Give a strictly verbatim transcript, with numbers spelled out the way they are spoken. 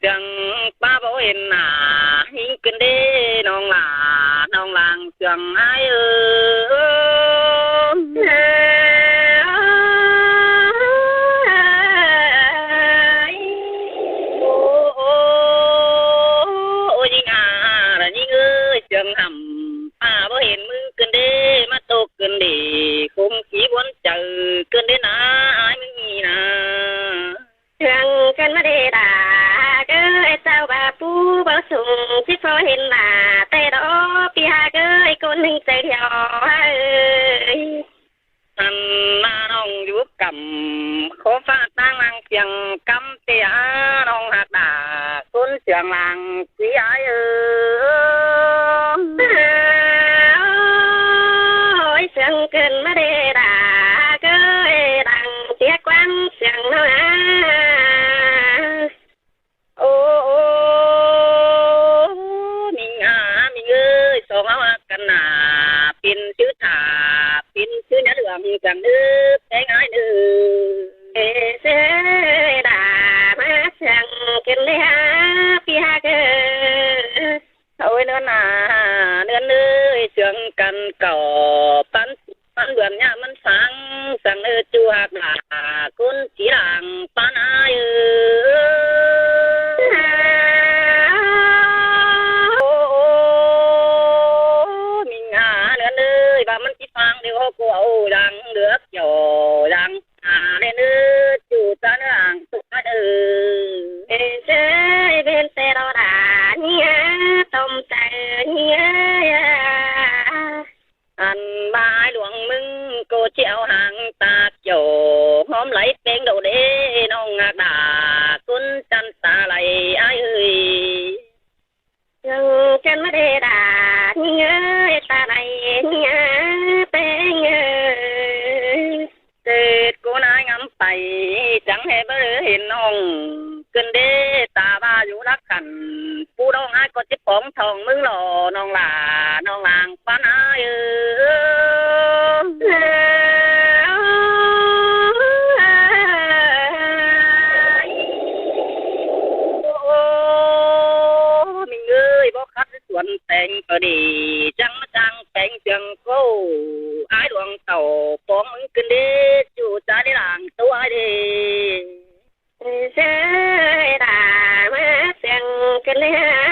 Sương ꞌpá báu hên nả, ꞌnhính ꞌcứn đé ꞌnọng lả, ꞌnọng lăng Sương ải ơi. Ô, ô, ô, ꞌnhính a, ꞌnhính ơi, Sương hẳm ꞌpá báu hên ꞌmứng ꞌcứn đé, ꞌmá tô ꞌcứn đé, khốm kí bón chaư ꞌcứn đé nả, ải ꞌmứng ꞌnị nả. Sương ꞌcứn ꞌmá đé đa, ꞌhặc ơi, sau ba pú báu sung, ꞌchí pháu hên nả, té đó, ꞌpi ꞌhặc ơi, ꞌcốn ꞌnưng chaư điêu, ꞌhặc ơi. Ăn ꞌmá ꞌnọng dú căm, khốm ꞌphạ ꞌtáng lăng Sương căm, té a ꞌnọng ꞌhặc đa, ꞌcốn Sương lăng, ꞌpi ải ơi. Ôi, Sương ꞌcứn ꞌmá đé đa, ꞌhặc ơi, lăng ꞌchí ꞌquám Sương ꞌnọ a. Ô, ô, ꞌmính a, ꞌmính ơi, song au ꞌhặc căn nả, pên ꞌchư thả, pên ꞌchư nhá lương Sương ꞌnớ, ꞌpéng ải ꞌnớ. Ê, ꞌsớ đa ꞌmá Sương ꞌcứn đé a, ꞌpi ꞌhặc ơi. Ôi ꞌnưn a, ꞌnưn ơi, Sương căn cáu, ꞌpắn ꞌpắn bươn nhá ꞌmắn sáng, Sương ơi, ꞌchu ꞌhặc đa, ꞌcốn ꞌchí lăng ꞌpắn ải ơi. Ô, ô, ꞌmính a, ꞌnưn ơi, ꞌva ꞌmắn ꞌchí sáng điêu, ꞌcọ au dang đước dang. A, ꞌnưn ơi, ꞌchu ta ꞌnớ lăng tu ải ơi. Ê, ꞌsớ ꞌvến té đó đa, ꞌnhính a, tôm chaư ꞌnhính a. Ăn ꞌmá ải ꞌluống ꞌmứng ꞌcọ ꞌchí au hang ta kiẻo, ꞌhóm đaư ꞌpéng đổ đé, ꞌnọng ꞌhặc đa, ꞌcốn chăn ta đaư ải ơi. Sương ꞌcứn ꞌmá đé đa, ꞌnhính ơi, ta đaư ꞌnhính a, ꞌpéng ơi. Tết ꞌcốn ải ngắm pay, chắng ꞌhê báu hên ꞌnọng ꞌcứn đé, ta ꞌva dú lắc khăn, pú ꞌnọng ải ꞌcọ ꞌchí póng thong ꞌmứng lo, ꞌnọng lả, ꞌnọng lăng ꞌpắn ải ơi. Ô, ꞌmính ơi, báu khắt suôn ꞌpéng ꞌcọ đi, chắng ꞌmá chắng ꞌpéng Sương ꞌcọ, ải ꞌluống tảu póng ꞌmứng ꞌcứn đé, ꞌchu ta đé lăng tu ải đé. Ê, ꞌsớ đa ꞌmá Sương ꞌcứn đé a.